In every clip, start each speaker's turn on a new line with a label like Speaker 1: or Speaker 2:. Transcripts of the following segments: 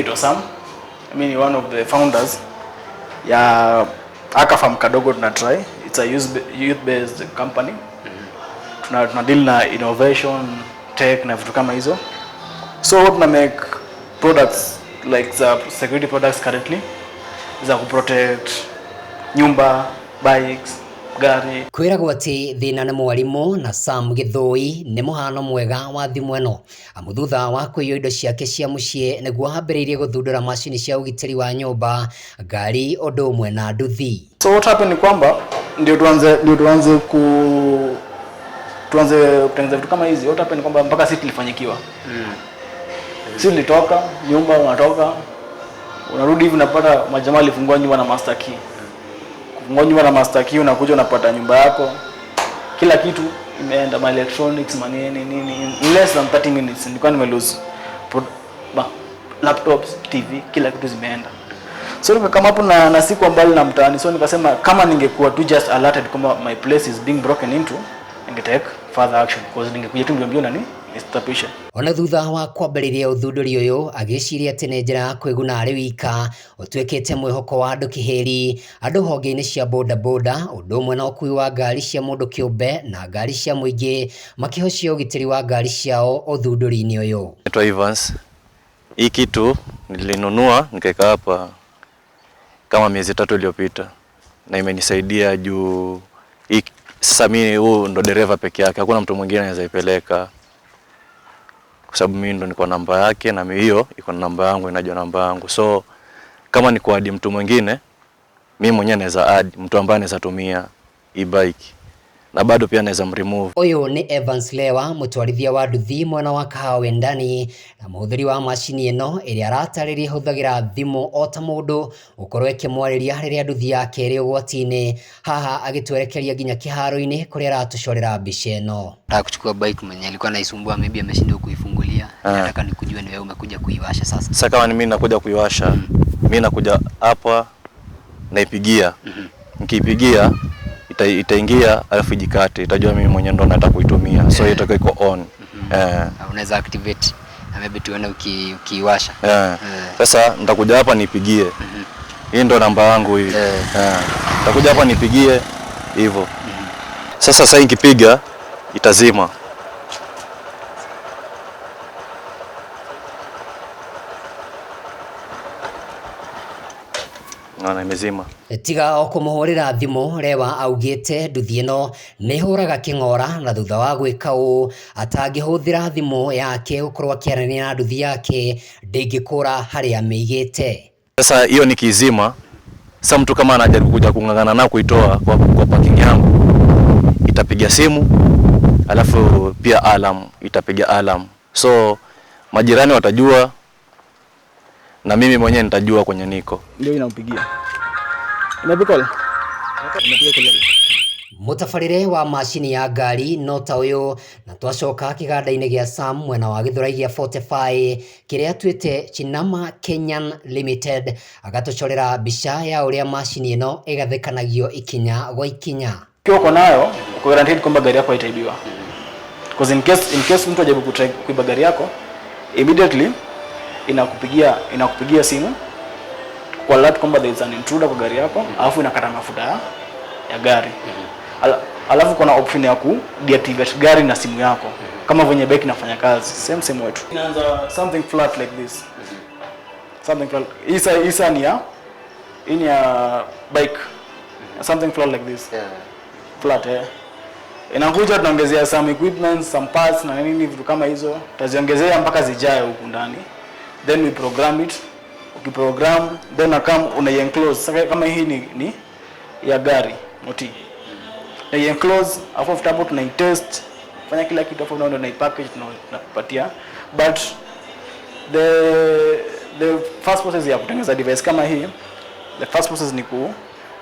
Speaker 1: Naitwa Sam. Mi ni one of the founders ya aka farm kadogo tuna try. It's a youth based company. Tuna deal na innovation, tech na vitu kama hizo. So tuna make products like the security products currently za kuprotect nyumba, bikes, gari.
Speaker 2: Kwĩragwo atĩ thĩna nĩ mwarimũ na Sam Gĩthũi nĩ mũhano mwega wa thimũ ĩno amu thutha wa kũiywo indo ciake cia mũciĩ nĩguo ambĩrĩirie gũthundũra macini cia ũgitĩri wa nyũmba, ngari ũndũ ũmwe na nduthi.
Speaker 1: So what happened ni kwamba ndio tuanze kutengeneza vitu kama hizi. What happened ni kwamba mpaka sisi tulifanyikiwa. Sisi tulitoka nyumba, unatoka unarudi hivi unapata majamaa alifungua nyumba na master key. Kufungua nyumba na master key, unakuja unapata nyumba yako kila kitu imeenda, ma electronics manini nini, in less than 30 minutes nilikuwa nime lose laptops, TV, kila kitu zimeenda. So nikakama hapo na sikuwa mbali na mtaani, so nikasema kama ningekuwa tu just alerted kwamba my place is being broken into, ninge take further action, because ningekuja tu mbio mbio na nistopishe.
Speaker 2: Ona thutha wa kwambĩrĩria ũthundũri ũyũ agĩciria atĩ nĩ njĩra ya kwĩguna arĩ wika ũtuĩkĩte mwĩhoko wa andũ kĩhĩri andũ honge-inĩ cia bodaboda ũndũ ũmwe na ũkui wa ngari cia mũndũ kĩũmbe na ngari cia mũingĩ makĩhocia ũgitĩri wa ngari ciao ũthundũri-inĩ ũyũ.
Speaker 3: Naitwa Evans. Hii kitu nilinunua nikaeka hapa kama miezi 3 iliyopita na imenisaidia juu hii sasa mimi huu ndo dereva peke yake, hakuna mtu mwingine anaweza ipeleka kwa sababu mimi ndo niko namba yake na mimi hiyo iko na namba yangu, inajua namba yangu. So kama ni kuadd mtu mwingine, mimi mwenyewe naweza add mtu ambaye anaweza tumia e-bike na bado pia naweza mremove.
Speaker 2: Ũyũ nĩ Evans Lewa mũtwarithia wa nduthi mwena wa Kahawa Wendani na mũhũthĩri wa macini ĩno ĩrĩa aratarĩria ĩhũthagĩra thimũ o ta mũndũ gũkorwo ĩkĩmwarĩria rĩrĩa nduthi yake ĩrĩ ũgwati-inĩ, haha agĩtwerekeria nginya kĩharo-inĩ kũrĩa aratũcorera mbica ĩno.
Speaker 4: Nataka kuchukua bike mwenye alikuwa anaisumbua, maybe ameshindwa kuifungulia. Nataka nikujue ni wewe umekuja kuiwasha sasa.
Speaker 3: Sasa kama ni mimi nakuja kuiwasha, mimi nakuja hapa naipigia. Nikiipigia itaingia alafu ijikate, itajua mimi mwenyewe ndo nataka kuitumia. So itakuwa iko on.
Speaker 4: Unaweza activate na maybe tuone ukiiwasha.
Speaker 3: Sasa nitakuja hapa nipigie. Hii ndo namba yangu hii. Nitakuja hapa nipigie hivyo. Sasa nikipiga itazima. Naona imezima.
Speaker 2: Tiga o kũmũhũrĩra thimũ Lewa augĩte nduthi ĩno nĩ ĩhũraga kĩng'ora na thutha wa gwĩka ũũ atangĩhũthĩra thimũ yake gũkorwo akĩaranĩria na nduthi yake ndĩngĩkũra harĩa amĩigĩte.
Speaker 3: Sasa hiyo nikizima, sasa mtu kama anajaribu kuja kung'ang'ana nao kuitoa kwa parking yangu, itapiga simu, alafu pia alarm itapiga alarm. So majirani watajua na mimi mwenyewe nitajua kwenye niko.
Speaker 1: Ndio inampigia. Inapiga call. Inapiga call.
Speaker 2: Mũtabarĩre wa macini ya ngari no ta ũyũ na twacoka kĩganda-inĩ gĩa Sam mwena wa Gĩthũrai gĩa 45 kĩrĩa twĩte Chinama Kenyan Limited agatũcorera mbica ya ũrĩa macini ĩno ĩgathĩkanagio ikinya gwa ikinya.
Speaker 1: Ukiwa uko nayo uko guaranteed kwamba gari yako haitaibiwa. Because in case mtu ajaribu kuiba gari yako, immediately inakupigia simu kwa alert kwamba there is an intruder kwa gari yako, alafu inakata mafuta ya gari. Alafu kuna option ya ku deactivate gari na simu yako kama venye bike inafanya kazi, same same wetu. Inaanza something flat like this. Something flat. Isa ni ya, hii ni ya bike. Something flat like this. Flat. Inakuja tunaongezea some equipment, some parts na nini vitu kama hizo. Tutaziongezea mpaka zijae huku ndani. Then we program it. Ukiprogram then akam una enclose. Sasa kama hii ni ya gari, moti. Na enclose, alafu after hapo tunaitest, fanya kila kitu, alafu ndio tunaipackage, tunakupatia. But the first process ya kutengeneza device kama hii, the first process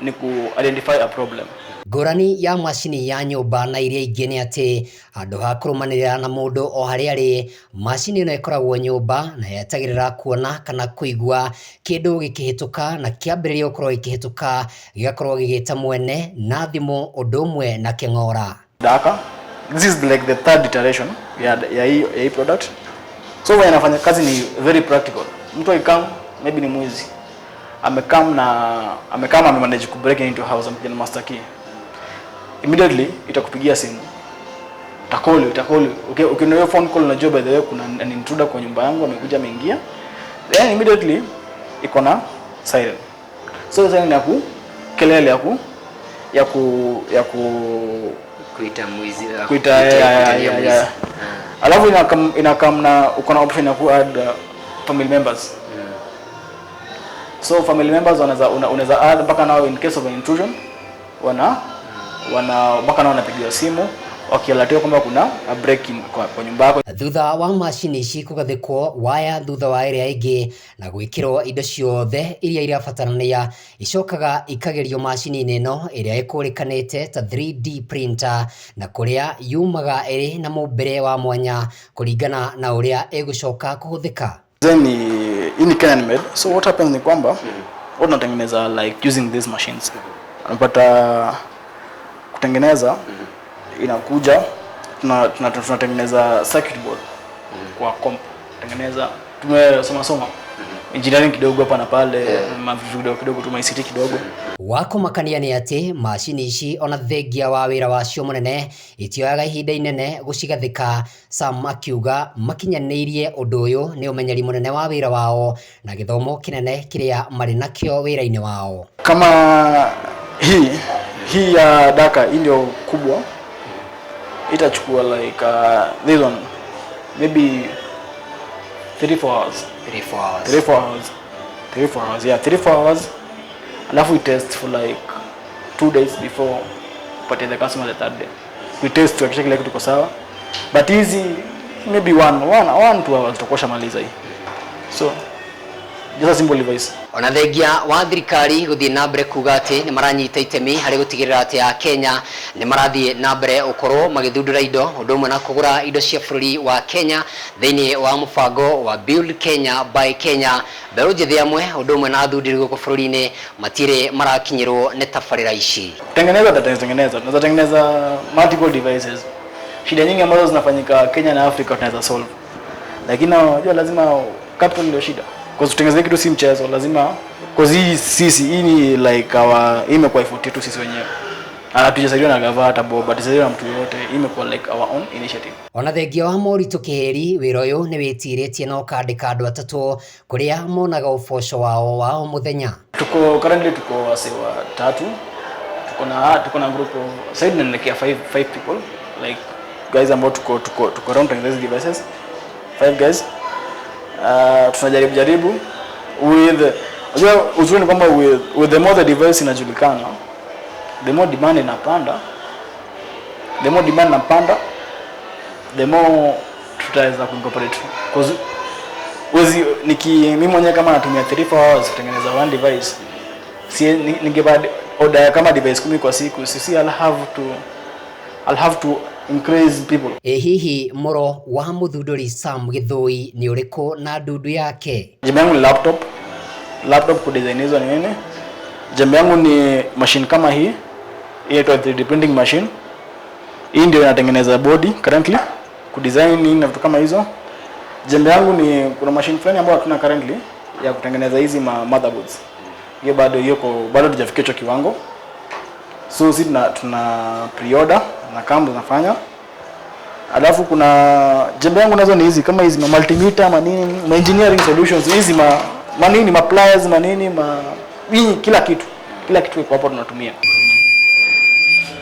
Speaker 1: ni ku identify a problem.
Speaker 2: Ngũrani ya macini ya nyũmba na iria ingĩ nĩ atĩ handũ ha kũrũmanĩrĩra na mũndũ o harĩa arĩ, macini ĩno ĩkoragwo nyũmba na yetagĩrĩra kuona kana kũigua kĩndũ gĩkĩhĩtũka na kĩambĩrĩria gũkorwo gĩkĩhĩtũka gĩgakorwo gĩgĩta mwene na thimũ ũndũ ũmwe na kĩng'ora.
Speaker 1: Daka. This is like the third iteration ya hii product. So when inafanya kazi ni very practical. Mtu akikam, maybe ni mwizi, amekam na amekam, amemanage ku break into house, amekuja na master key, immediately itakupigia simu, itakoli itakoli. Okay, ukiona hiyo phone call, unajua, by the way, kuna an intruder kwa nyumba yangu, amekuja, ameingia. Then immediately iko na siren. So siren ya ku kelele ya ku
Speaker 4: Kuita mwizi.
Speaker 1: Kuita, yeah.
Speaker 4: Kuitalia mwizi.
Speaker 1: Yeah. Alafu inakam na uko na option ya ku add family members. So family members unaweza add mpaka nao, in case of an intrusion, wana mpaka nao wanapigiwa simu wakialatiwa kwamba kuna a break in kwa nyumba yako.
Speaker 2: Thutha wa macini ici kũgathĩkwo waya thutha wa ĩrĩa ĩngĩ na gwĩkĩrwo indo ciothe iria irabatarania, icokaga ikagerio macini-inĩ ĩno ĩrĩa ĩkũrĩkanĩte ta 3D printer, na kũrĩa yumaga ĩrĩ na mũmbĩre wa mwanya kũringana na ũrĩa ĩgũcoka kũhũthĩka.
Speaker 1: Then ni hii ni Kenyan made. So what happens ni kwamba tunatengeneza like using these machines. Unapata kutengeneza, inakuja, tunatengeneza circuit board kwa comp. Tengeneza, tumesoma soma engineering kidogo hapa na pale, ma vitu kidogo kidogo tu, ICT kidogo.
Speaker 2: Wa kũmakania nĩ atĩ macini ici ona thengia wa wĩra wacio mũnene itioyaga ihinda inene gũcigathĩka. Sam akiuga makinyanĩirie ũndũ ũyũ nĩ ũmenyeri mũnene wa wĩra wao na gĩthomo kĩnene kĩrĩa marĩ nakĩo wĩra-inĩ wao.
Speaker 1: Kama hii ya daka, hii ndio kubwa, itachukua like this one maybe 3 4 hours.
Speaker 4: 3 4 hours.
Speaker 1: 3 4 hours, 3 4 hours, yeah, 3 4 hours. Alafu we test for like 2 days before upatie the customer. The third day we test tuhakikishe kila kitu iko sawa, but hizi maybe 1 1 1 2 hours tutakuwa shamaliza hii. So just a simple device.
Speaker 2: Ona thengia wa thirikari gũthiĩ na mbere kuga atĩ nĩ maranyita itemi harĩ gũtigĩrĩra atĩ Akenya nĩ marathiĩ na mbere gũkorwo magĩthundũra indo ũndũ ũmwe na kũgũra indo cia bũrũri wa Kenya thĩinĩ wa mũbango wa Build Kenya Buy Kenya, mbeũ njĩthĩ amwe ũndũ ũmwe na athundũri gũkũ bũrũri-inĩ matirĩ marakinyĩrwo nĩ tabarĩra ici.
Speaker 1: Tengeneza, tutatengeneza, tunaweza tengeneza multiple devices. Shida nyingi ambazo zinafanyika Kenya na Afrika tunaweza solve, lakini unajua lazima capital ndio shida, cause kutengeneza kitu si mchezo. Lazima, cause hii sisi, hii ni like our, hii imekuwa effort yetu sisi wenyewe. Hatujasaidiwa na gava hata bob, hatusaidiwa na mtu yoyote. Hii imekuwa like our own initiative.
Speaker 2: Ona thengia wa moritũ kĩhĩri, wĩra ũyũ nĩ wĩtirĩtie na ũkandĩka andũ atatũ kũrĩa monaga ũboco wao wa o mũthenya.
Speaker 1: Tuko currently, tuko wase watatu. Tuko na group of side tunaelekea five people, like guys ambao tuko around tengeneza hizi devices, five guys. Tunajaribu jaribu with, unajua uzuri ni kwamba with the more the device inajulikana, the more demand inapanda. The more demand inapanda, the more tutaweza kuincorporate, cause wezi niki mimi mwenyewe kama natumia 3 4 hours kutengeneza one device, si ningepata order kama device 10 kwa siku, sisi I'll have to increase people.
Speaker 2: Ĩ hihi mũro wa mũthundũri Sam Gĩthũi nĩ ũrĩkũ na ndundu yake?
Speaker 1: Jembe yangu ni laptop. Laptop kudesign hizo ni nini. Jembe yangu ni machine kama hii. Hii inaitwa 3D printing machine. Hii ndio inatengeneza body currently, kudesign nini na vitu kama hizo. Jembe yangu ni, kuna machine fulani ambayo hatuna currently ya kutengeneza hizi ma motherboards. Hiyo bado hiyo bado hatujafikia hicho kiwango, so sisi tuna pre-order na kama tunafanya. Alafu kuna jembe yangu nazo ni hizi, kama hizi ma multimeter, ma nini, ma engineering solutions, hizi ma manini, ma pliers, manini, ma hii, kila kitu, kila kitu iko hapo tunatumia.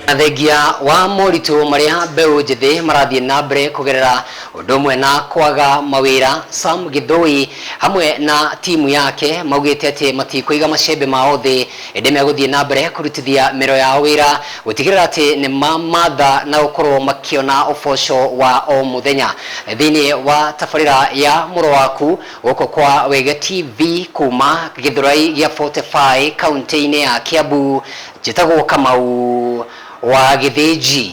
Speaker 2: Na thengia wa moritũ marĩa mbeũ njĩthĩ marathiĩ na mbere kũgerera ũndũ ũmwe na kwaga mawĩra, Sam Gĩthũi hamwe na timu yake maugĩte atĩ matikũiga macembe mao thĩ, ĩndĩ megũthiĩ na mbere kũrutithia mĩro yao wĩra gũtigĩrĩra atĩ nĩ mamatha na gũkorwo makĩona ũboco wa o mũthenya. Thĩinĩ wa tabarĩra ya mũro waku gũkũ kwa Wege TV kuma Gĩthũrai gĩa 45 kaunti-inĩ ya Kiambu, njĩtagwo Kamau wa Gĩthĩnji.